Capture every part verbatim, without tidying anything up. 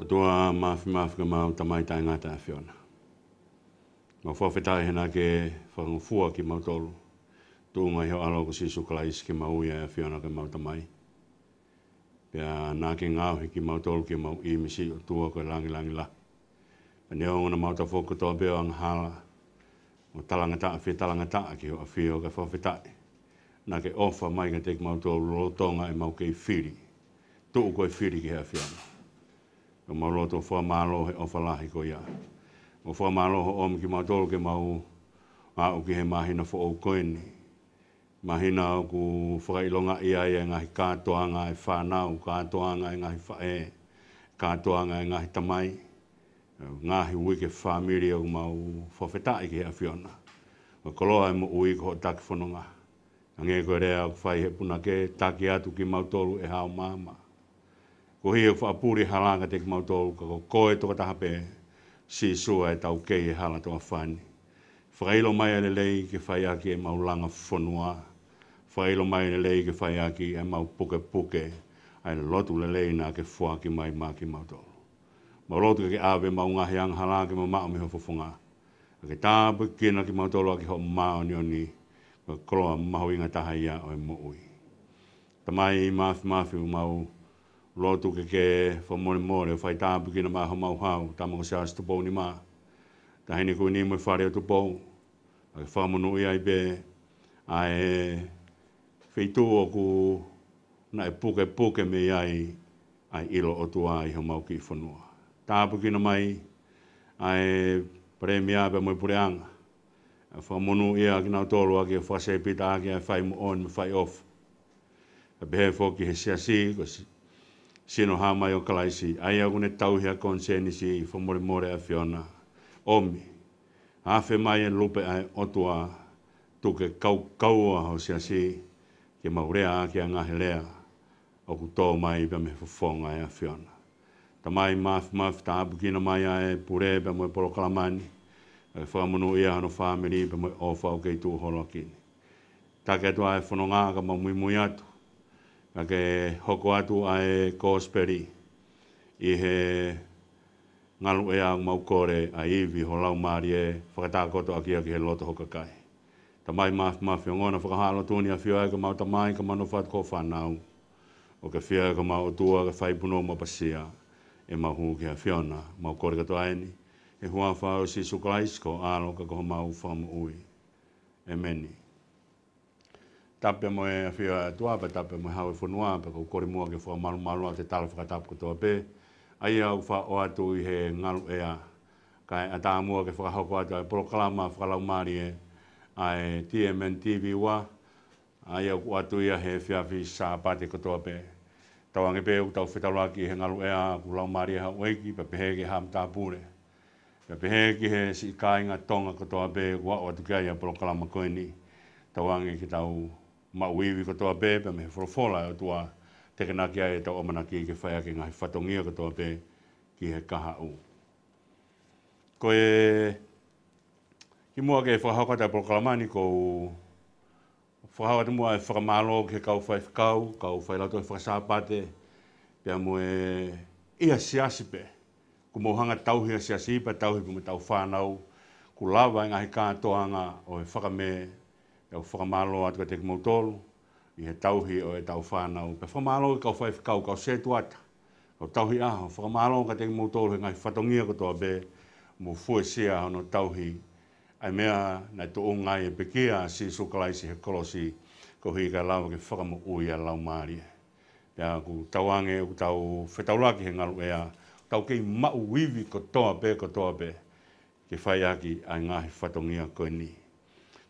ʻOtua māfimafi, ko ʻemau Tamai taʻengata ʻa e ʻAfiona, mau fakafetaʻi he naʻa ke fakangofua kimautolu, tuʻunga ʻi ho ʻAlo ko Sīsū Kalaisi, ke mau ui ʻa e ʻAfiona ko ʻemau Tamai. Pea naʻa ke ngaohi kimautolu ke mau ʻīmisi, ʻOtua, ko e langilangi lahi. Pea neongo naʻa mau tafoki kotoa pē ʻo angahala, ʻo talangataʻa, fetalangataʻa ki ho ʻAfio, kae fakafetaʻi naʻa ke ʻofa mai kiate kimautolu lolotonga ʻemau kei fili, tuʻu ko e fili ki he ʻAfiona. Pea mau lotu ʻo fakamālō he ʻofa lahi ko ia. Mau fakamālō hoʻo ʻomi kimautolu ke mau aʻu ki he māhina foʻou ko eni. Māhina ʻoku fakaʻilongaʻi ai e ngaahi kātoanga ʻa e fānau, kātoanga ʻa e ngaahi faʻē, kātoanga ʻa e ngaahi tamai, ngaahi uike fāmili. ʻOku mau fakafetaʻi ki he ʻAfiona, ko e koloa ʻo e moʻui ko hoʻo taki fononga. Hangē ko e lea ʻoku fai ʻe he punake, taki atu kimautolu ʻe hao maama. Koeʻuhi ʻoku fakapuli e hala kiate kimautolu, ka ko koe tokotaha pē, Sīsū, ʻa e taukei e hala toʻafā ni. Fakaʻilo mai ʻa e lelei ke fai ʻaki ʻemau langa fonua. Fakaʻilo mai ʻa e lelei ke fai ʻaki ʻemau pukepuke ʻa e lotu lelei naʻa ke foaki mai maʻa kimautolu. Mau lotu ke ke ʻave ʻemau ngaahi angahala ke mamaʻo mei ho fofonga, ka ke tāpuekina kimautolu ʻaki hoʻo māʻoniʻoni, ko e koloa mahuʻinga taha ia ʻo e moʻui. Tamai māfimafi, ʻoku mau lotu ke ke fakamolemole ʻo fai tāpuekina mai homau hau, Tama ko Siaosi Tupou Nima, Taʻahine Kuini mo e Fale ʻo Tupou, ʻa ke fakamonūʻia ai pē ʻa e feituʻu ʻoku naʻe pukepuke mei ai ʻa e ʻilo ʻOtua ʻi homau kiʻi fonua. Tāpuekina mai ʻa e Palēmia pea mo e puleʻanga, ʻa e fakamonūʻia kinautolu ʻaki e fakasēpita ʻaki ʻa e fai moʻoni mo e fai ʻofa. Pea pehē foki he Siasi ko e si-, sino hā mai ʻo Kalaisi, ʻa ia ʻoku ne tauhi ʻa e konisēnisi, fakamolemole ʻAfiona, ʻomi, afe mai e lupe ʻa e ʻOtua, tuku ke kaukaua ho Siasi, ke mau lea ʻaki ʻa e ngaahi lea ʻoku tō mai pea mei he fofonga ʻo e ʻAfiona. Tamai māfimafi, tāpuekina mai ʻa e pule pea mo e polokalama ni, ʻa e fakamonūʻia hono fāmili pea mo e ʻofa ʻoku kei tuʻu holo ʻaki ni. Taki atu ʻa e fononga ka mau muimui atu, ka ke hoko atu ʻa e kosipeli ʻi he ngaluʻea, ʻoku mau kole ʻa e ivi ho Laumālie fakatakoto ʻaki ia ki he loto ho kakai. Tamai māfimafi, ongona fakahā lotu ni ʻAfio, ʻa ia ko ʻemau Tamai, ka mau nofo atu ko ho fānau. ʻO ke fie ko ʻemau ʻOtua, ke fai punou mo ʻapasia ʻemau hū ki he ʻAfiona. Mau kole kātoa eni he huafa ʻo Sīsū Kalaisi ko ho ʻAlo ka ko homau Fakamoʻui. ʻEmeni. Tapu mo e ʻafio ʻa e ʻOtua, pea tapu mo e hau ʻo e fonua, pea ʻoku ou kole muʻa ke fakamalumalu atu e tala fakatapu kotoa pē, ʻa ia ʻoku faʻo atu ʻi he ngaluʻea. Kae ʻatā muʻa ke fakahoko atu ʻa e polokalama fakalaumālie ʻa e T M N T V ua, ʻa ia ʻoku ʻoatu ia he efiafi Sāpate kotoa pē. Tauange pē ʻoku tau fetaulaki he ngaluʻea, ʻoku laumālie houʻeiki, pea pehē ki he haʻa matāpule, pea pehē ki he siʻi kāinga Tonga kotoa pē ʻoku aʻu atu ki ai ʻa e polokalama ko eni. Tauange ke tau maʻu ivi kotoa pē, pea mei he folofola ʻa e ʻOtua, tekenaki ai ʻetau ʻamanaki ke fai ʻaki e ngaahi fatongia kotoa pē ki he kahaʻu. Ko e kimuʻa ke fakahoko atu ʻa e polokalama ni, ʻoku ou fakahoko atu muʻa e fakamālō ki he kau faifekau, kau failautohi faka-Sāpate, pea mo e ʻi he siasi pē. ʻOku mou hanga ʻo tauhi ʻa e siasi pea tauhi pē mo ʻetau fānau, kuo lava e ngaahi kātoanga ʻo e fakamē, ʻoku ou fakamālō atu kiate kimoutolu ʻi he tauhi ʻo ʻetau fānau. Pea fakamālō ki he kau faifekau, kau sētuata, kau tauhi ʻaho, fakamālō kiate kimoutolu he ngaahi fatongia kotoa pē ʻoku mou fuesia hono tauhi ʻa e meʻa naʻe tuʻunga ai e pekia ʻa Sīsū Kalaisi he kolosi, koeʻuhi kae lava ke fakamoʻui ʻa e laumālie. Pea ʻoku tauange ʻoku tau fetaulaki he ngaluʻea, tau kei maʻu ivi kotoa pē, kotoa pē, ke fai ʻaki ʻa e ngaahi fatongia ko eni.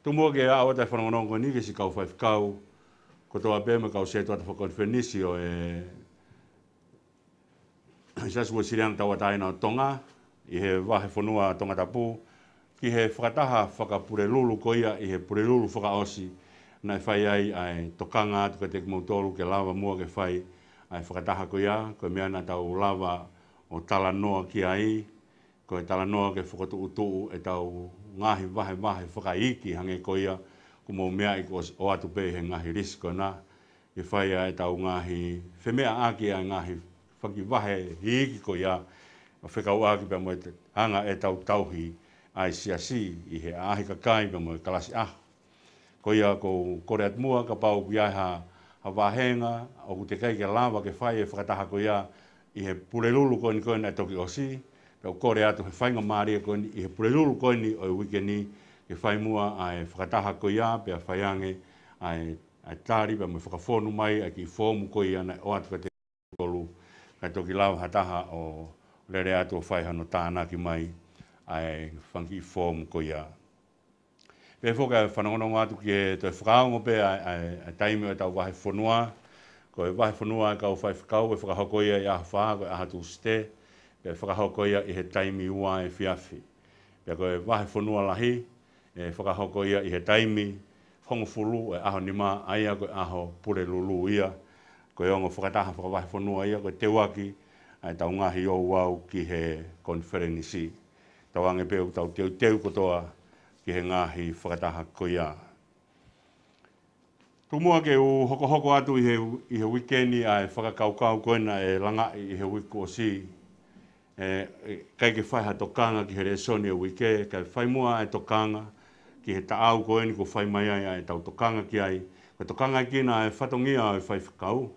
Tuku muʻa ke aʻu atu ʻa e fanongonongo ko eni ki he siʻi kau faifekau kotoa pē mo e kau sētuata fakakonifelenisi ʻo e Siasi Uēsiliana Tauʻatāina ʻo Tonga ʻi he vahefonua Tongatapu, ki he fakataha fakapulelulu ko ia ʻi he Pulelulu fakaʻosi, naʻe fai ai ʻa e tokanga atu kiate kimoutolu ke lava muʻa ke fai ʻa e fakataha ko ia. Ko e meʻa naʻa tau lava ʻo talanoa ki ai, ko e talanoa ke fokotuʻutuʻu ʻetau ngaahi vahevahe fakaiiki hangē ko ia ʻoku mou meaʻi kuo ʻosi ʻoatu pē ʻi he ngaahi lisi ko ena, ke fai ʻa ʻetau ngaahi femeʻaʻaki ʻa e ngaahi faki vahe iiki ko ia, ʻo fekauʻaki pea mo e anga ʻetau tauhi ʻa e siasi ʻi he ʻaʻahi kakai pea mo e kalasi ʻaho. Ko ia ʻoku ou kole atu muʻa kapau ʻoku ʻi ai ha, ha vāhenga ʻoku teʻeki ai ke lava ke fai e fakataha ko ia ʻi he Pulelulu ko eni ko eni naʻe toki ʻosi, pea ʻoku ou kole atu he faingamālie ko eni ʻi he Pulelulu ko eni ʻo e uike ni ke fai muʻa ʻa e fakataha ko ia pea fai ange ʻa e, ʻa e tali pea mo e fakafonu mai ʻa e kiʻi foomu ko ia naʻe ʻoatu kiate kitautolu, kae toki lava ha taha ʻo lele atu ʻo fai hano tānaki mai ʻa e fanga kiʻi foomu ko ia. Pea foki ʻa e fanongonongo atu ki he toe fakaongo pē ʻa e, ʻa e, ʻa e taimi ʻo ʻetau vahefonua. Ko e vahefonua ʻa e kau faifekau ʻe fakahoko ia ʻi he ʻaho fā, ko e ʻaho Tūsite, pea ʻe fakahoko ia ʻi he taimi ua efiafi. Pea ko e vahefonua lahi ʻe fakahoko ia ʻi he taimi hongofulu ʻo e ʻaho nima, ʻa ia ko e ʻaho Pulelulu ia. Ko e ongo fakataha fakavahefonua ia ko e teuaki ʻa ʻetau ngaahi ouau ki he konifelenisi. Tauange pē ʻoku tau teuteu kotoa ki he ngaahi fakataha ko ia. Tuku muʻa ke u hokohoko atu ʻi he, ʻi he uike ni ʻa e fakakaukau ko ena ʻe langaʻi ʻi he uike kuo ʻosi. ʻE, ʻe, ʻikai ke fai ha tokanga ki he lēsoni ʻo e uike, kae fai muʻa ʻa e tokanga ki he taʻau ko eni kuo fai mai ai ʻa ʻetau tokanga ki ai. Ko e tokangaʻi ʻa e fatongia ʻo e faifekau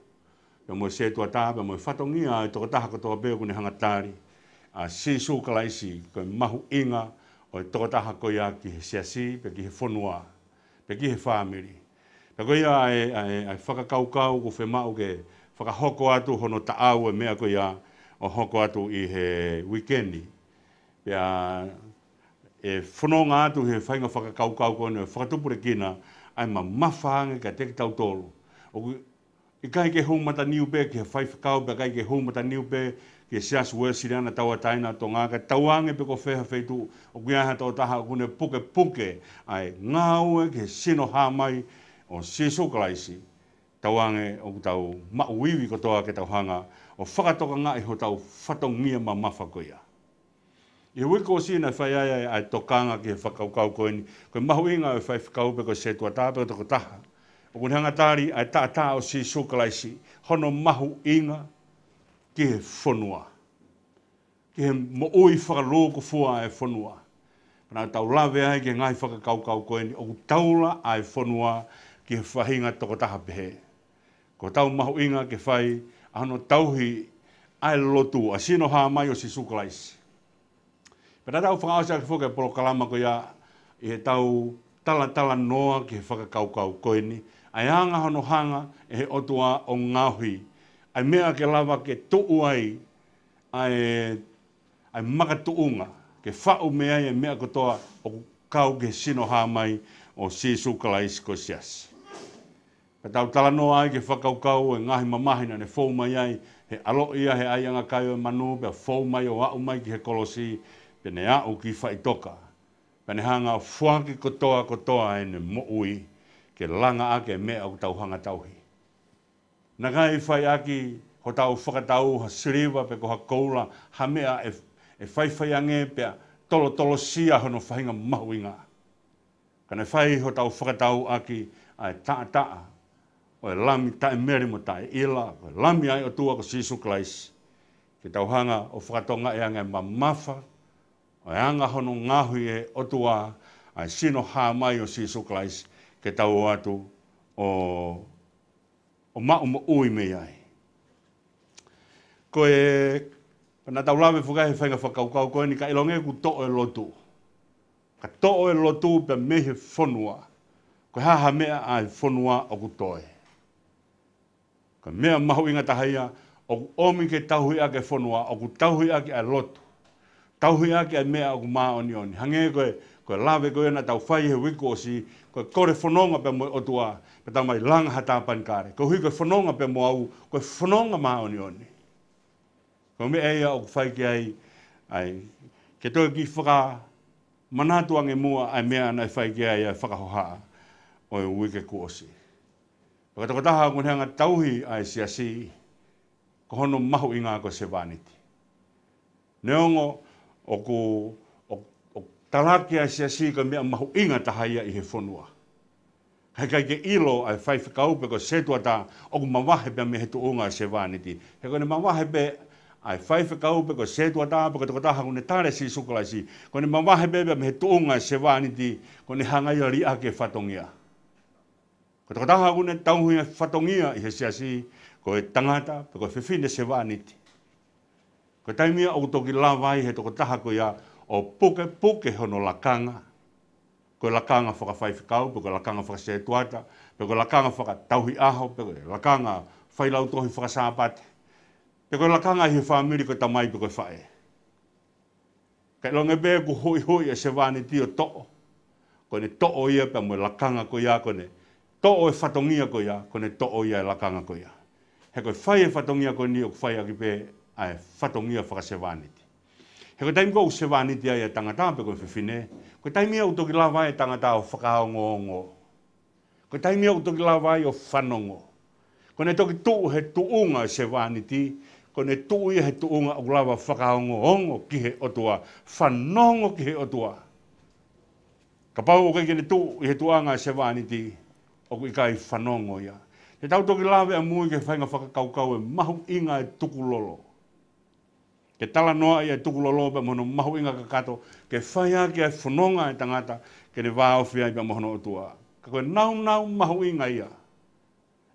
pea mo e sētuata, pea mo e fatongia ʻo e tokotaha kotoa pē ʻoku ne hanga tali ʻa Sīsū Kalaisi, ko e mahuʻinga ʻo e tokotaha ko ia ki he siasi, pea ki he fonua, pea ki he fāmili. Pea ko ia ʻa e, ʻa e, ʻa e fakakaukau ʻoku fiemaʻu ke fakahoko atu hono taʻau e meʻa ko ia ʻo hoko atu ʻi he uike ni. Pea ʻe fononga atu he faʻahinga fakakaukau ko eni ʻo fakatupulekina ʻa e mamafa ange kiate kitautolu. ʻOku ʻikai ke hū mataniu pē ki he faifekau, pea ʻikai ke hū mataniu pē ki he Siasi Uēsiliana Tauʻatāina ʻo Tonga, kae tauange pē ko fē ha feituʻu ʻoku ʻi ai ha tokotaha ʻoku ne pukepuke ʻa e ngāue ki he sino hā mai ʻo Sīsū Kalaisi. Tauange ʻoku tau maʻu ivi kotoa ke tau hanga ʻo fakatokangaʻi hotau fatongia mamafa ko ia. ʻI he uike kuo ʻosi naʻe fai ai ʻa e tokanga ki he fakakaukau ko eni, ko e mahuʻinga ʻo e faifekau pe ko e sētuata pe ko e tokotaha ʻoku ne hanga tali ʻa e taʻataʻa ʻo Sīsū Kalaisi, hono mahuʻinga ki he fonua, ki he moʻui fakalūkufua ʻa e fonua. Pea naʻa tau lave ai ki he ngaahi fakakaukau ko eni, ʻoku taula ʻa e fonua ki he faʻahinga tokotaha pehē. Ko hotau mahuʻinga ke fai ʻa hono tauhi ʻa e lotu, ʻa e sino hā mai ʻo Sīsū Kalaisi. Pea naʻa tau fakaʻosi ʻaki foki e polokalama ko ia ʻi heʻetau talatalanoa ki he fakakaukau ko eni, ʻa e anga hono hanga ʻe he ʻOtua ʻo ngaohi ʻa e meʻa ke lava ke tuʻu ai ʻa e, ʻa e makatuʻunga, ke faʻu mei ai e meʻa kotoa ʻoku kau ki he sino hā mai ʻo Sīsū Kalaisi ko e siasi. Pea tau talanoa ai ki he fakakaukau e ngaahi mamahi naʻa ne fou mai ai, he ʻaloʻi ia he ʻaiʻanga kai ʻo e manu, pea fou mai ʻo aʻu mai ki he kolosi, pea ne aʻu ki faʻitoka. Pea ne hanga ʻo foaki kotoa kotoa ʻene moʻui ke langa ʻaki e meʻa ʻoku tau hanga tauhi. Naʻe ʻikai fai ʻaki hotau fakatau ha siliva pe ko ha koula, ha meʻa ʻe, ʻe faifai ange pea tolotolosia hono faʻahinga mahuʻinga. Ka naʻe fai hotau fakatau ʻaki ʻa e taʻataʻa ʻo e Lami taʻemele mo taʻeʻila, ko e Lami ʻa e ʻOtua ko Sīsū Kalaisi. Ke tau hanga ʻo fakatokangaʻi ange e mamafa ʻo e anga hono ngaohi ʻe he ʻOtua ʻa e sino hā mai ʻo Sīsū Kalaisi, ke tau ō atu ʻo ʻo maʻu moʻui mei ai. Ko e, naʻa tau lave foki ai he faʻahinga fakakaukau ko eni, ka ʻilonga ʻoku toʻo e lotu. Ka toʻo e lotu pea mei he fonua, ko e hā ha meʻa ʻa e fonua ʻoku toe? Ko e meʻa mahuʻinga taha ia ʻoku ʻomi ke tauhi ʻaki e fonua, ʻoku tauhi ʻaki ʻa e lotu. Tauhi ʻaki ʻa e meʻa ʻoku māʻoniʻoni. Hangē ko e, ko e lave ko ia naʻa tau fai he uike kuo ʻosi, ko e kole fononga pea mo e ʻOtua, pea tau mai langa ha tāpanekale. Koeʻuhi ko e fononga pea mo au, ko e fononga māʻoniʻoni. Ko e meʻa ia ʻoku fai ki ai, ʻa e, ke toe kiʻi fakamanatu ange muʻa ʻa e meʻa naʻe fai ki ai ʻa e fakahohaʻa ʻo e uike kuo ʻosi. Ko e tokotaha ʻoku ne hanga tauhi ʻa e siasi, ko hono mahuʻinga ko e sevāniti. Neongo ʻoku, ʻo, ʻoku talaki ʻa e siasi ko e meʻa mahuʻinga taha ia ʻi he fonua, ka ʻoku ʻikai ke ʻilo ʻa e faifekau pe ko e sētuata ʻoku mavahe pea mei he tuʻunga ʻo e sevāniti. He ko ʻene mavahe pē ʻa e faifekau pe ko e sētuata pe ko e tokotaha ʻoku ne tali ʻa Sīsū Kalaisi, ko ʻene mavahe pē mei he tuʻunga ʻo e sevāniti, ko ʻene hanga ia ʻo liʻaki e fatongia. Ko e tokotaha ʻoku ne tauhi e fatongia ʻi he siasi, ko e tangata pe ko e fefine sevāniti. Ko e taimi ia ʻoku toki lava ai he tokotaha ko ia ʻo pukepuke hono lakanga. Ko e lakanga fakafaifekau, pe ko e lakanga fakasētuata, pe ko e lakanga fakatauhi ʻaho, pe ko e lakanga failautohi fakasāpate, pe ko e lakanga ʻi he fāmili ko e tamai pe ko e faʻē. Kae ʻilonga pē ʻoku huʻihuʻi e sevāniti ʻo toʻo, ko ʻene toʻo ia pea mo e lakanga ko ia, ko ʻene toʻo e fatongia ko ia, ko ʻene toʻo ia e lakanga ko ia. He ko e fai e fatongia ko eni ʻoku fai ʻaki pē ʻa e fatongia fakasevāniti. He ko e taimi ko ē ʻoku sevāniti ai e tangata pe ko e fefine, ko e taimi ia ʻoku toki lava ai e tangata ʻo fakaongoongo. Ko e taimi ia ʻoku toki lava ai ʻo fanongo. Ko ʻene toki tuʻu he tuʻunga ʻo e sevāniti, ko ʻene tuʻu ia he tuʻunga ʻoku lava ʻo fakaongoongo ki he ʻOtua, fanongo ki he ʻOtua. Kapau ʻoku ʻikai ke ne tuʻu ʻi he tuʻunga ʻo e sevāniti, ʻoku ʻikai fanongo ia. Te tau toki lave ʻamui ki he faʻahinga fakakaukau ʻo e mahuʻinga ʻo e tukulolo. Ke talanoa ia ʻo e tukulolo pea mo hono mahuʻinga kakato, ke fai ʻaki ʻa e fononga ʻa e tangata, ke ne vāofi ai pea mo hono ʻOtua. Ka ko e nāunau mahuʻinga ia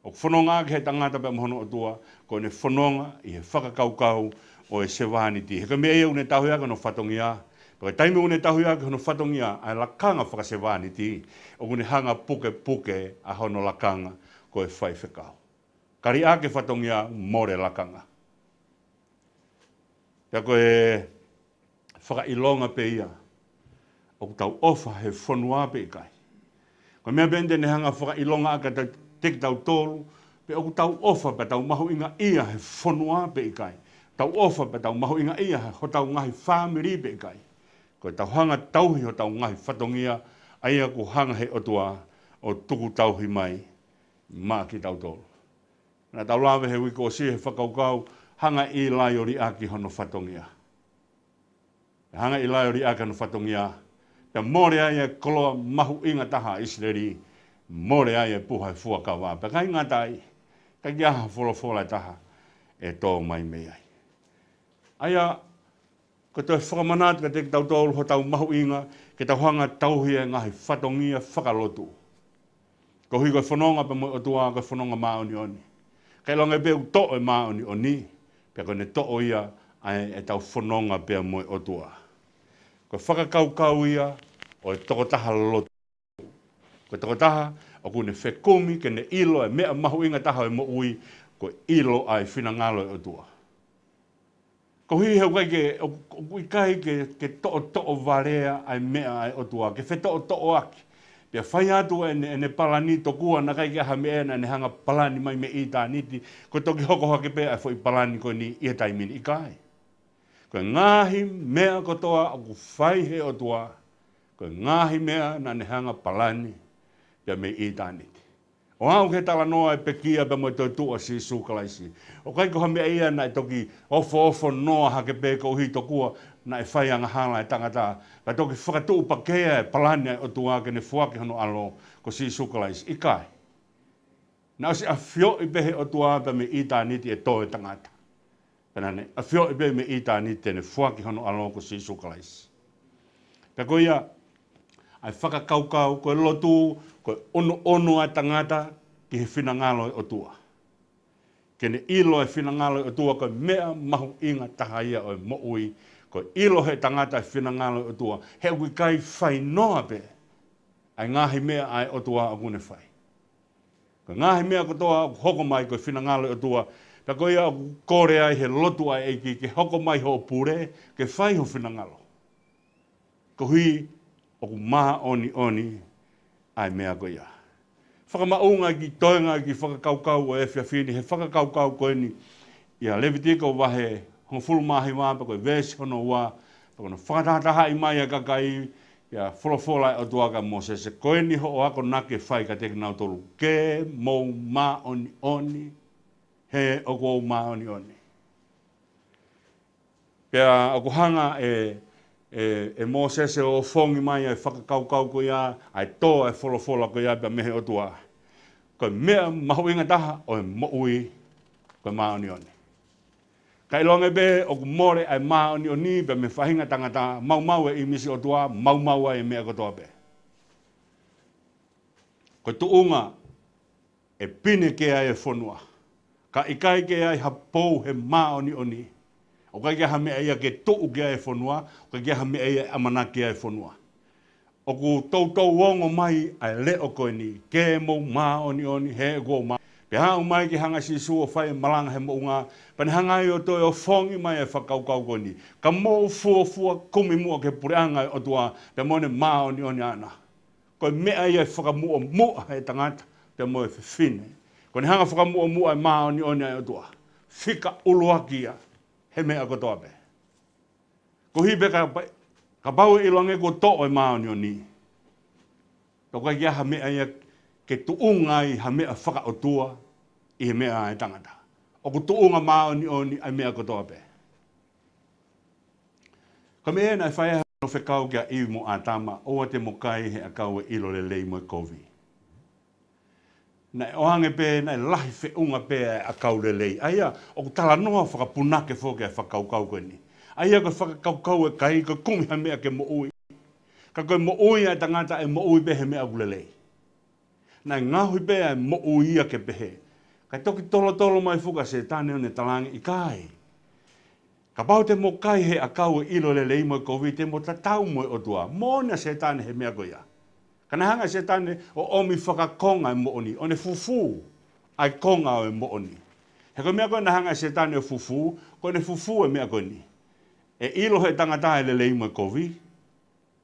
ʻoku fononga ʻaki ʻe he tangata pea mo hono ʻOtua, ko ʻene fononga ʻi he fakakaukau ʻo e sevāniti. He ko e meʻa ia ʻoku ne tauhi ʻaki hono fatongia, pea ko e taimi ʻoku ne tauhi ʻaki hono fatongia ʻa e lakanga fakasevāniti, ʻoku ne hanga ʻo pukepuke ʻa hono lakanga ko e faifekau. Ka liʻaki e fatongia, mole e lakanga. Pea ko e fakaʻilonga pē ia ʻoku tau ʻofa he fonua pe ʻikai. Ko e meʻa pē eni te ne hanga ʻo fakaʻilonga ʻaki kiate kitautolu pe ʻoku tau ʻofa pea tau mahuʻingaʻia he fonua pe ʻikai. Tau ʻofa pea tau mahuʻingaʻia he hotau ngaahi fāmili pe ʻikai. Ko ʻetau hanga ʻo tauhi hotau ngaahi fatongia, ʻa ia ʻoku hanga he ʻOtua ʻo tuku tauhi mai maʻa kitautolu. Naʻa tau lave he uike kuo ʻosi he fakakaukau, hanga ʻe ʻĪlai ʻo liʻaki hono fatongia. Hanga ʻe ʻĪlai ʻo liʻaki hono fatongia. Pea mole ai e koloa mahuʻinga taha ʻa ʻIsileli, mole ai e puha ʻo e fuakava. Pea ʻikai ngata ai, ʻikai ke ʻi ai ha folofola ʻe taha ʻe tō mai mei ai. ʻA ia, ko e toe fakamanatu kiate kitautolu hotau mahuʻinga ke tau hanga ʻo tauhi e ngaahi fatongia fakalotu. Koeʻuhi ko e fononga pea mo e ʻOtua ko e fononga māʻoniʻoni. Ka ʻilonga pē ʻoku toʻo e māʻoniʻoni, pea ko ʻene toʻo ia ʻa e, ʻetau fononga pea mo e ʻOtua. Ko e fakakaukau ia ʻo e tokotaha lotu. Ko e tokotaha ʻoku ne fekumi ke ne ʻilo e meʻa mahuʻinga taha ʻo e moʻui, ko e ʻilo ʻa e finangalo ʻo e ʻOtua. Koeʻuhi he ʻoku ʻikai ke, ʻoku, ʻoku ʻikai ke, ke toʻotoʻo valea ʻa e meʻa ʻa e ʻOtua, ke fetoʻotoʻoaki. Pea fai atu ʻene, ʻene palani tokua naʻe ʻikai ke ʻi ai ha meʻa naʻa ne hanga ʻo palani mai mei ʻitāniti, ko e toki hoko hake pē ʻa e foʻi palani ko eni ʻi he taimi ni, ʻikai. Ko e ngaahi meʻa kotoa ʻoku fai he ʻOtua, ko e ngaahi meʻa naʻa ne hanga ʻo palani pea mei ʻitāniti. ʻO aʻu ki he talanoa ʻo e pekia pea mo e toetuʻu ʻa Sīsū Kalaisi. ʻOku ʻikai ko ha meʻa ia naʻe toki ofoofo noa hake pē koeʻuhi tokua naʻe fai angahala e tangata, kae toki fakatuʻupakea e palani ʻa e ʻOtua ke ne foaki hono ʻAlo ko Sīsū Kalaisi. ʻIkai. Naʻe ʻosi ʻafioʻi pē he ʻOtua pea mei ʻitāniti ʻe tō e tangata. Pea naʻa ne ʻafioʻi pē mei ʻitāniti te ne foaki hono ʻAlo ko Sīsū Kalaisi. Pea ko ia, ʻa e fakakaukau, ko e lotu, ko e ʻonoʻono ʻa e tangata ki he finangalo ʻo e ʻOtua. Ke ne ʻilo e finangalo ʻo e ʻOtua ko e meʻa mahuʻinga taha ia ʻo e moʻui, ko e ʻilo he tangata e finangalo ʻo e ʻOtua, he ʻoku ʻikai fai noa pē ʻa e ngaahi meʻa ʻa e ʻOtua ʻoku ne fai. Ko e ngaahi meʻa kotoa ʻoku hoko mai ko e finangalo ʻo e ʻOtua. Pea ko ia ʻoku kole ai he lotu ʻa e ʻEiki ke hoko mai hoʻo pule, ke fai ho finangalo. Koeʻuhi ʻoku māʻoniʻoni ʻa e meʻa ko ia. Fakamaʻunga e kiʻi toenga e kiʻi fakakaukau ʻo e efiafi ni, he fakakaukau ko eni ʻia Levitiko vahe hongofulu mā hiva pea ko e veesi hono ua, pea ko hono fakatahatahaʻi mai ʻa e kakai, ʻa e folofola ʻa e ʻOtua kia Mōsese, ko eni hoʻo akonaki ke fai kiate kinautolu, ke mou māʻoniʻoni, he ʻoku ou māʻoniʻoni. Pea ʻoku hanga ʻe, ʻe, ʻe Mōsese ʻo ʻofongi mai ʻa e fakakaukau ko ia, ʻa e tō ʻa e folofola ko ia pea mei he ʻOtua. Ko e meʻa mahuʻinga taha ʻo e moʻui, ko e māʻoniʻoni. Ka ʻiloange pē ʻoku mole ʻa e māʻoniʻoni pea mei he faʻahinga tangata, maumau e ʻīmisi ʻOtua, maumau ai e meʻa kotoa pē. Ko e tuʻunga ʻe pine ki ai e fonua, ka ʻikai ke ʻi ai ha pou he māʻoniʻoni, ʻoku ʻikai ke ʻi ai ha meʻa ia ke tuʻu ki ai e fonua, ʻoku ʻikai ke ʻi ai ha meʻa ia ʻe ʻamanaki ki ai e fonua. ʻOku toutou ongo mai ʻa e leʻo ko eni, ke mou māʻoniʻoni he ʻoku ou mā. Pea aʻu mai ke hanga ʻe Sīsū ʻo fai e malanga he moʻunga, pea ne hanga ai ʻo toe ʻofongi mai e fakakaukau ko eni. Ka mou fuofua kumi muʻa ki he puleʻanga ʻo e ʻOtua, pea mo ʻene māʻoniʻoni ʻaʻana. Ko e meʻa ia ʻe fakamuʻomuʻa he tangata pea mo e fefine. Ko ʻene hanga ʻo fakamuʻomuʻa e māʻoniʻoni ʻa e ʻOtua, fika ʻuluaki ia he meʻa kotoa pē. Koeʻuhi pē ka, kapau ʻe ʻiloange kuo toʻo e māʻoniʻoni, pea ʻoku ʻikai ke ʻi ai ha meʻa ia ke tuʻunga ai ha meʻa fakaʻotua ʻi he meʻa ʻa e tangata. ʻOku tuʻunga māʻoniʻoni ʻa e meʻa kotoa pē. Ko e meʻa ia naʻe fai ai hono fekau kia ʻIvi mo ʻĀtama, ʻoua te mo kai he ʻakau ʻo e ʻilo lelei mo e kovi. Naʻe ʻoange pē, naʻe lahi feʻunga pē ʻa e ʻakau lelei. ʻA ia, ʻoku talanoa fakapunake foki ʻa e fakakaukau ko eni. ʻA ia ko e fakakaukau ʻe kai, ko e kumi ha meʻa ke moʻui. Ka ko e moʻui ʻa e tangata ʻe moʻui pē he meʻa ʻoku lelei. Naʻe ngaohi pē ʻa e moʻui ia ke pehē. Kae toki tolotolo mai foki ʻa Sētane ʻo ne talaange ʻikai. Kapau te mo kai he ʻakau ʻo e ʻilo lelei mo e kovi, te mo tatau mo e ʻOtua. Moʻoni ʻa Sētane he meʻa ko ia. Ka naʻe hanga ʻe Sētane ʻo ʻomi fakakonga e moʻoni, ʻo ne fufū ʻa e konga ʻo e moʻoni. He ko e meʻa ko ē naʻe hanga ʻe Sētane ʻo fufū, ko ʻene fufū e meʻa ko eni. ʻE ʻilo he tangata e lelei mo e kovi.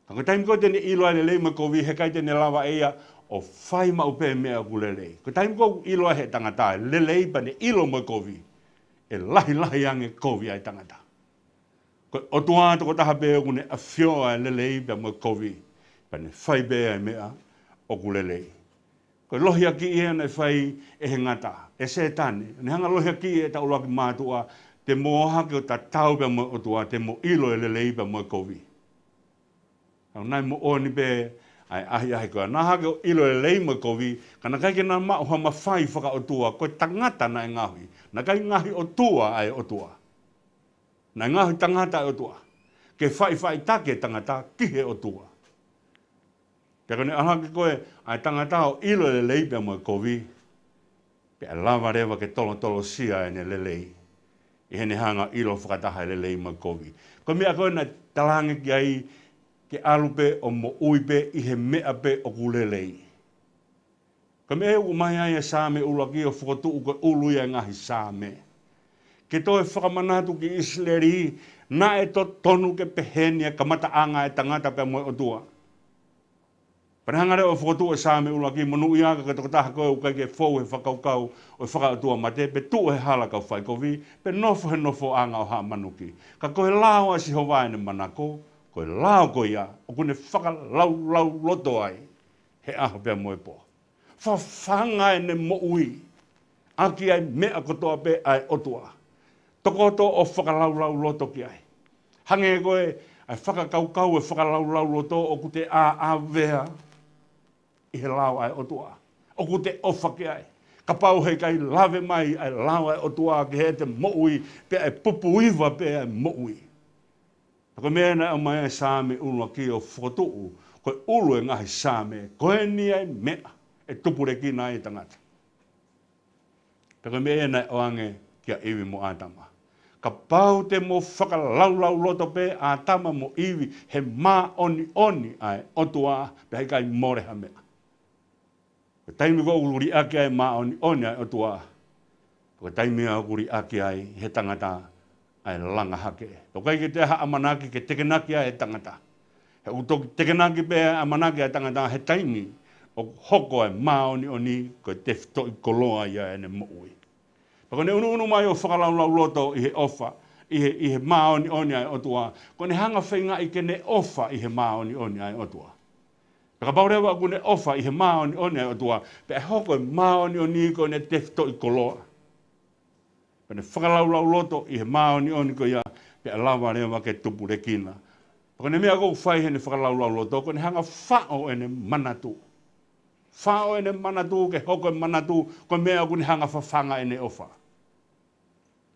Ka ko e taimi ko ē te ne ʻilo ai e lelei mo e kovi, heʻikai te ne lava ʻe ia ʻo fai maʻu pē meʻa ʻoku lelei. Ko e taimi ko ē ʻoku ʻilo ai he tangata e lelei pea ne ʻilo mo e kovi, ʻe lahilahi ange kovi ʻa e tangata. Ko e ʻOtua tokotaha pē ʻoku ne ʻafioʻi ʻa e lelei pea mo e kovi, pea ne fai pē ʻa e meʻa ʻoku lelei. Ko e lohiakiʻi ia naʻe fai ʻe he ngata, ʻe Sētane. Ne hanga ʻo lohiakiʻi e tau ʻuluaki mātuʻa, te mo ō hake ʻo tatau pea mo e ʻOtua, te mo ʻilo e lelei pea mo e kovi. Ka naʻe moʻoni pē ʻa e ʻahiʻahi ko ia. Naʻa hake ʻo ʻilo e lelei mo e kovi, ka naʻe ʻikai ke na maʻu ha mafai fakaʻotua, ko e tangata naʻe ngaohi. Naʻe ʻikai ngaohi ʻOtua ʻa e ʻOtua. Naʻe ngaohi tangata ʻa e ʻOtua. Ke faʻifaʻitaki e tangata ki he ʻOtua. Pea ko ʻene ʻalu hake ko ē ʻa e tangata ʻo ʻilo e lelei pea mo e kovi, pea lava leva ke tolotolosia ʻene lelei ʻi heʻene hanga ʻo ʻilo fakataha e lelei mo e kovi. Ko e meʻa ko ē naʻe talaange ki ai ke ʻalu pē ʻo moʻui pē ʻi he meʻa pē ʻoku lelei. Ko e meʻa ʻoku ʻomai ai e Saame ʻuluaki ʻo fokotuʻu ko e ʻulu ia e ngaahi Saame. Ke toe fakamanatu ki ʻIsileli, naʻe totonu ke peheni e kamataʻanga e tangata pea mo e ʻOtua. Pea ne hanga leva ʻo fokotuʻu e Saame ʻuluaki, monūʻia ka ko e tokotaha ko ē ʻoku ʻikai ke fou he fakakaukau ʻo e fakaʻotuamate, pe tuʻu he hala kau faikovi, pe nofo he nofoʻanga ʻo haʻa manuki. Ka ko e lao ʻa Sihova ʻene manako, ko e lao ko ia, ʻoku ne fakalaulauloto ai he ʻaho pea mo e pō. Fafanga ʻene moʻui ʻaki ʻa e meʻa kotoa pē ʻa e ʻOtua. Tokoto ʻo fakalaulauloto ki ai. Hangē ko e, ʻa e fakakaukau e fakalaulauloto ʻoku te ʻāʻāvea ʻi he lao ʻa e ʻOtua. ʻOku te ʻofa ki ai. Kapau heʻikai lave mai ʻa e lao ʻa e ʻOtua ki heʻete moʻui, pea ʻe pupuiva pē ʻa e moʻui. Ka ko e meʻa naʻe ʻomai ai e Saame ʻuluaki ʻo fokotuʻu, ko e ʻulu e ngaahi Saame, ko eni ʻa e meʻa ʻe tupulekina ai e tangata. Pea ko e meʻa ia naʻe ʻoange kia ʻIvi mo ʻĀtama. Kapau te mo fakalaulauloto pē ʻĀtama mo ʻIvi he māʻoniʻoni ʻa e ʻOtua, pea heʻikai mole ha meʻa. Ko e taimi ko ē ʻoku liʻaki ai e māʻoniʻoni ʻa e ʻOtua, ko e taimi ia ʻoku liʻaki ai he tangata ʻa e langa hake. ʻOku ʻikai ke toe ʻi ai ha ʻamanaki ke tekenaki ai e tangata. He ʻoku toki tekenaki pē ʻamanaki ʻa e tangata he taimi ʻoku hoko ai e māʻoniʻoni ko e tefitoʻi koloa ia ʻene moʻui. Pea ko ʻene ʻunuʻunu mai ʻo fakalaulauloto ʻi he ʻofa, ʻi he, ʻi he māʻoniʻoni ʻa e ʻOtua, ko ʻene hanga ʻo feingaʻi ke ne ʻofa ʻi he māʻoniʻoni ʻa e ʻOtua. Pea kapau leva ʻoku ne ʻofa ʻi he māʻoniʻoni ʻa e ʻOtua, pea ʻe hoko e māʻoniʻoni ko ʻene tefitoʻi koloa. Pea ne fakalaulauloto ʻi he māʻoniʻoni ko ia, pea lava leva ke tupulekina. Pea ko ʻene meʻa ʻoku fai heʻene fakalaulauloto, ko ʻene hanga ʻo faʻo ʻene manatu. Faʻo ʻene manatu ke hoko e manatu ko e meʻa ʻoku ne hanga ʻo fafanga ʻene ʻofa.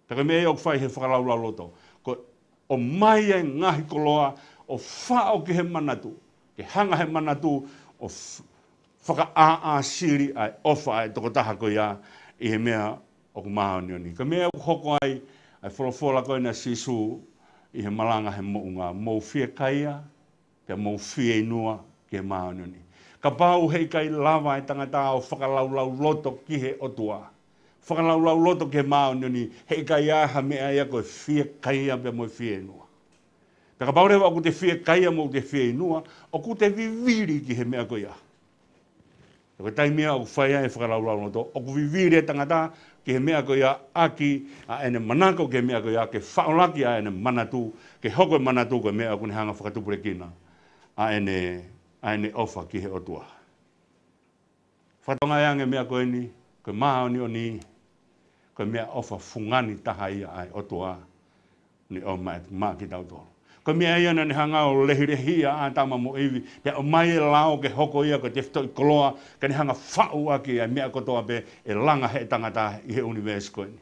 Pea ko e meʻa ia ʻoku fai he fakalaulauloto. Ko e ʻomai e ngaahi koloa ʻo faʻo ki he manatu, ke hanga he manatu ʻo f-, fakaʻāʻāsili ʻa e ʻofa ʻa e tokotaha ko ia ʻi he meʻa ʻoku māʻoniʻoni. Ko e meʻa ʻoku hoko ai ʻa e folofola ko ena ʻa Sīsū ʻi he malanga he moʻunga, mou fiekaia, pea mou fieinua ki he māʻoniʻoni. Kapau heʻikai lava e tangata ʻo fakalaulauloto ki he ʻOtua, fakalaulauloto ki he māʻoniʻoni, heʻikai ʻi ai ha meʻa ia ko e fiekaia pea mo e fieinua. Pea kapau leva ʻoku te fiekaia mo te fieinua, ʻoku te vivili ki he meʻa ko ia. Ko e taimi ia ʻoku fai ai e fakalaulauloto, ʻoku vivili e tangata ki he meʻa ko ia ʻaki ʻa ʻene manako ki he meʻa ko ia, ke faʻolaki ʻa ʻene manatu, ke hoko e manatu ko e meʻa ʻoku ne hanga fakatupulekina ʻa ʻene, ʻa ʻene ʻofa ki he ʻOtua. Fakatonga ange meʻa ko eni, ko e māʻoniʻoni, ko e meʻaʻofa fungani taha ia ʻa e ʻOtua, ne ʻomai maʻa kitautolu. Ko e meʻa ia naʻa ne hanga ʻo lehilehiʻi ʻa ʻĀtama mo ʻIvi, pea ʻomai e lao ke hoko ia ko e tefitoʻi koloa, ka ne hanga faʻu ʻaki ʻa e meʻa kotoa pē ʻe langa he tangata ʻi he ʻunivēsi ko eni.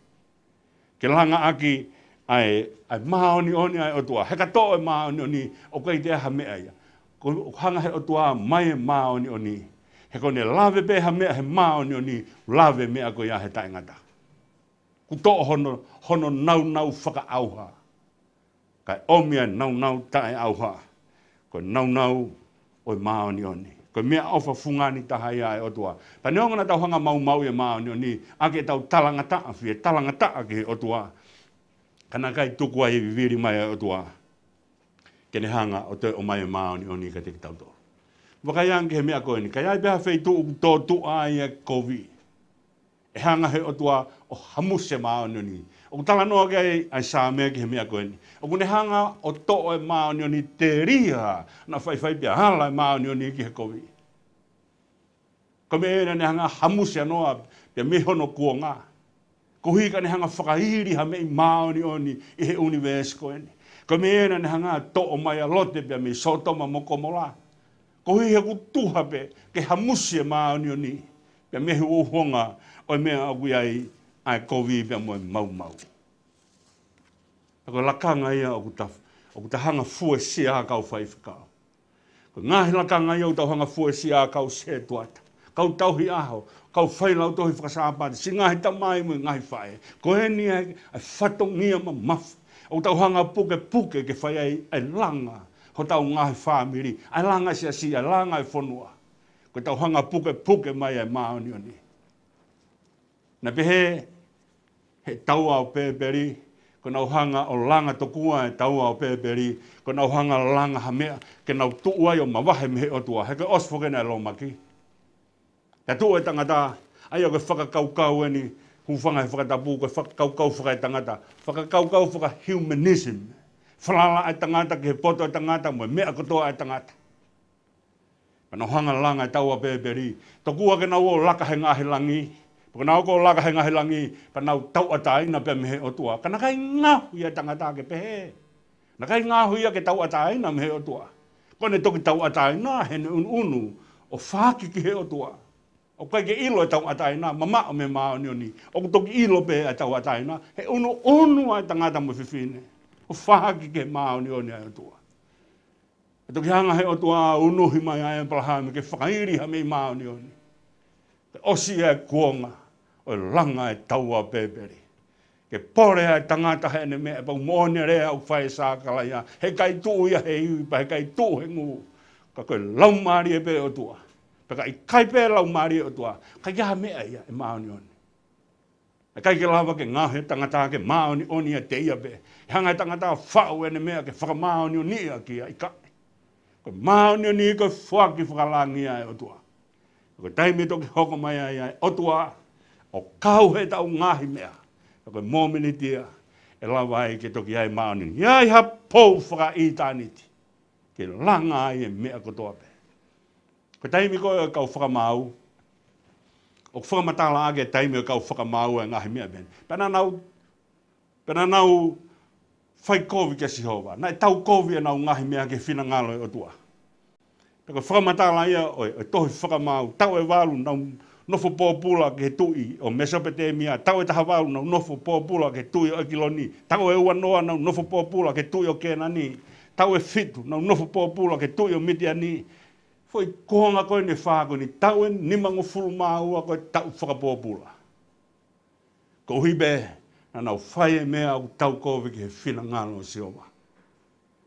Ke langa ʻaki ʻa e, ʻa e māʻoniʻoni ʻa e ʻOtua. He ka toʻo e māʻoniʻoni, ʻoku ʻikai toe ʻi ai ha meʻa ia. Ko e hanga he ʻOtua ʻo ʻomai e māʻoniʻoni. He ko ʻene lave pē ha meʻa he māʻoniʻoni, lave meʻa ko ia he taʻengata. Kuo toʻo hono, hono nāunau fakaʻauha, kae ʻomi ʻa e nāunau taʻeʻauha, ko e nāunau ʻo e māʻoniʻoni. Ko e meʻaʻofa fungani taha ia ʻa e ʻOtua. Pea neongo naʻa tau hanga ʻo maumauʻi e māʻoniʻoni, ʻaki ʻetau talangataʻa, fie talangataʻa ki he ʻOtua, ka naʻe ʻikai tuku ai e vivili mai ʻa e ʻOtua ke ne hanga ʻo toe ʻomai e māʻoniʻoni kiate kitautolu. Vakai ange ki he meʻa ko eni, ka ʻi ai pē ha feituʻu ʻoku tōtuʻa ai e kovi, ʻe hanga he ʻOtua ʻo hamusi e māʻoniʻoni. ʻOku talanoa ki ai ʻa e Saame ki he meʻa ko eni. ʻOku ne hanga ʻo toʻo e māʻoniʻoni telia, naʻa faifai pea ala e māʻoniʻoni ki he kovi. Ko e meʻa ia naʻa ne hanga ʻo hamusi ʻa Noa pea mei hono kuonga, koeʻuhi ka ne hanga ʻo fakaili ha meʻi māʻoniʻoni ʻi he ʻunivēsi ko eni. Ko e meʻa ia naʻa ne hanga ʻo toʻo mai ʻa Lote pea mei Sōtoma mo Komola, koeʻuhi he ʻoku tuha pē ke hamusi e māʻoniʻoni pea mei he uhouhonga ʻo e meʻa ʻoku ʻi ai ʻa e kovi pea mo e maumau. Pea ko e lakanga ia ʻoku ta, ʻoku ta hanga ʻo fuesia ʻa e kau faifekau. Ko e ngaahi lakanga ia ʻoku tau hanga ʻo fuesia ʻa e kau sētuata, kau tauhi ʻaho, kau failautohi faka-Sāpate, siʻi ngaahi tamai mo e ngaahi faʻē. Ko eni ʻa e, ʻa e fatongia mamafa ʻoku tau hanga ʻo pukepuke ke fai ai ʻa e langa hotau ngaahi fāmili, ʻa e langa e siasi, ʻa e langa e fonua. Ko ʻetau hanga ʻo pukepuke mai ʻa e māʻoniʻoni. Naʻe pehē he taua ʻo Pēpeli, ko ʻenau hanga ʻo langa tokua e taua ʻo Pēpeli, ko ʻenau hanga ʻo langa ha meʻa ke nau tuʻu ai ʻo mavahe mei he ʻOtua. He ko e ʻosi foki ena e lōmaki. Pea tuʻu e tangata, ʻa ia ko e fakakaukau eni, hūfanga he fakatapu, ko e fakakaukau fakaetangata, fakakaukau faka-humanism. Falala e tangata ki he poto e tangata mo e meʻa kotoa e tangata. Pea nau hanga ʻo langa e taua ʻo Pēpeli. Tokua ke nau ō ʻo laka he ngaahi langi. Pea ko ʻenau ō ʻo laka he ngaahi langi, pea nau tauʻatāina pea mei he ʻOtua. Ka naʻe ʻikai ngaohi ia ʻe he tangata ke pehē. Naʻe ʻikai ngaohi ia ke tauʻatāina mei he ʻOtua. Ko ʻene toki tauʻatāina heʻene ʻunuʻunu ʻo faaki ki he ʻOtua. ʻOku ʻikai ke ʻilo e tauʻatāina mamaʻo mei he māʻoniʻoni. ʻOku toki ʻilo pē ʻa e tauʻatāina he ʻunuʻunu ʻa e tangata mo e fefine ʻo faaki ki he māʻoniʻoni ʻa e ʻOtua. ʻE toki hanga he ʻOtua ʻo unuhi mai ʻa ʻĒpalahame ke fakaili ha meʻi māʻoniʻoni. Pea ʻosi e kuonga ʻo e langa e taua ʻo Pēpeli. Ke pole ʻa e tangata heʻene meʻa, pea ʻoku moʻoni e lea ʻoku fai ʻe Sakalaia. Heʻikai tuʻu ia he ivi, pea heʻikai tuʻu he ngū. Ka ko e Laumālie pē ʻo e ʻOtua. Pea ka ʻikai pē Laumālie ʻo e ʻOtua, ʻikai ha meʻa ia ʻe māʻoniʻoni. ʻIkai ke lava ke ngaohi e tangata ke māʻoniʻoni ʻiate ia pē. ʻE hanga he tangata ʻo faʻu ʻene meʻa ke fakamāʻoniʻoniʻi ʻaki ia, ʻikai. Ko e māʻoniʻoni ko e foaki fakalangi ia ʻa e ʻOtua. Ko e taimi ʻe toki hoko mai ai ʻa e ʻOtua ʻo kau heʻetau ngaahi meʻa, ko e mōmeniti ia ʻe lava ai ke toki ʻi ai e māʻoniʻoni. ʻI ai ha pou fakaʻitāniti ke langa ai e meʻa kotoa pē. Ko e taimi ko ē ʻo e kau fakamaau, ʻoku fakamatala ʻaki e taimi ʻo e kau fakamaau e ngaahi meʻa pehē ni. Pea naʻa nau, pea naʻa nau fai kovi kia Sihova. Naʻe tau kovi ʻenau ngaahi meʻa ki he finangalo ʻo e ʻOtua. Pea ko e fakamatala ia ʻo e, ʻo e tohi Fakamaau, taʻu ʻe valu, nau, nofo pōpula ki he tuʻi ʻo Mesopotemia. Taʻu ʻe taha valu, nau nofo pōpula ki he tuʻi ʻo ʻEkiloni. Taʻu ʻe ua noa, nau nofo pōpula ki he tuʻi ʻo Kēnani. Taʻu ʻe fitu, nau nofo pōpula ki he tuʻi ʻo Mitiani. Foʻi konga ko eni ʻe fā ko eni, taʻu ʻe nimangofulu mā ua ko e taʻu fakapōpula. Koeʻuhi pē naʻa nau fai e meʻa ʻoku taukovi ki he finangalo ʻo Sihova.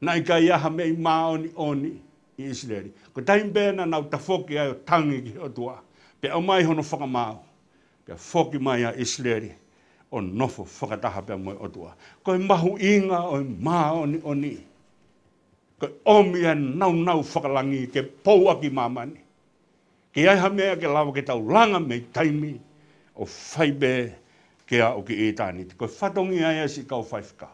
Naʻe ʻikai ha meʻi māʻoniʻoni ʻi ʻIsileli. Ko e taimi pē naʻa nau tafoki ai ʻo tangi ki he ʻOtua, pea ʻomai hono fakamaau, pea foki mai ʻa ʻIsileli ʻo nofo fakataha pea mo e ʻOtua. Ko e mahuʻinga ʻo e māʻoniʻoni, ko e ʻomi ʻa e nāunau fakalangi ke pou ʻaki māmani. Ke ʻi ai ha meʻa ke lava ke tau langa mei taimi, ʻo fai pē ke aʻu ki ʻitāniti. Ko e fatongia ia siʻi kau faifekau,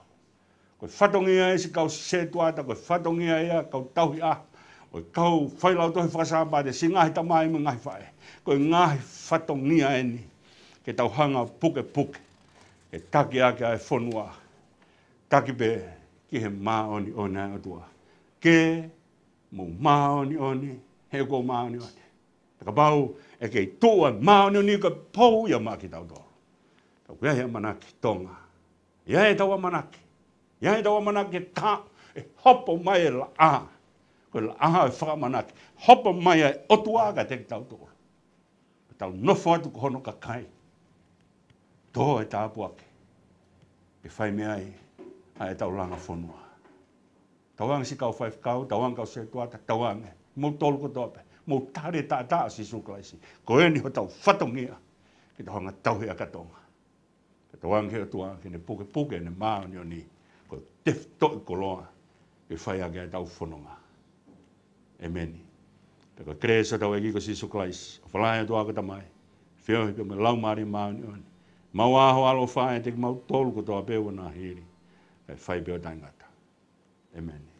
ko e fatongia ia siʻi kau sētuata, ko e fatongia ia kau tauhi ʻaho, ko e kau failautohi fakasāpate, siʻi ngaahi tamai mo e ngaahi faʻē. Ko e ngaahi fatongia eni ke tau hanga ʻo pukepuke, ke taki ʻaki ʻa e fonua, taki pē ki he māʻoniʻoni ʻa e ʻOtua. Ke mou māʻoniʻoni, he ʻoku ou māʻoniʻoni. Pea kapau ʻe kei tuʻu ʻa e māʻoniʻoni, ko e pou ia maʻa kitautolu. Tau ʻi ai ʻa e ʻamanaki Tonga. ʻI ai ʻetau ʻamanaki. ʻI ai ʻetau ʻamanaki ʻe taha, ʻe hopo mai e laʻā. Ko e laʻā ʻo e fakaʻamanaki. Hopo mai ʻa e ʻOtua kiate kitautolu. Tau nofo atu ko hono kakai. Tō e tāpuaki. Ke fai mei ai ʻa ʻetau langa fonua. Tauange siʻi kau faifekau, tauange kau sētuata, tauange. Moutolu kotoa pē. Mou tali e taʻataʻa ʻo Sīsū Kalaisi. Ko eni hotau fatongia ke tau hanga ʻo tauhi ʻa Tonga. Ke tauange ki he ʻOtua ke ne pukepuke ʻene māʻoniʻoni, ko e tefitoʻi koloa ke fai ʻaki ʻetau fononga. ʻĒmeni. Pea ko e kelesi ʻa hotau ʻEiki ko Sīsū Kalaisi, ʻofa lahi ʻa e ʻOtua ko e Tamai, feohi pea mo e Laumālie Māʻoniʻoni, maʻu ʻa ho ʻaloʻofa ʻiate kimautolu kotoa pē ʻo ʻoua naʻa hili, kae fai pē ʻo taʻengata. ʻĒmeni.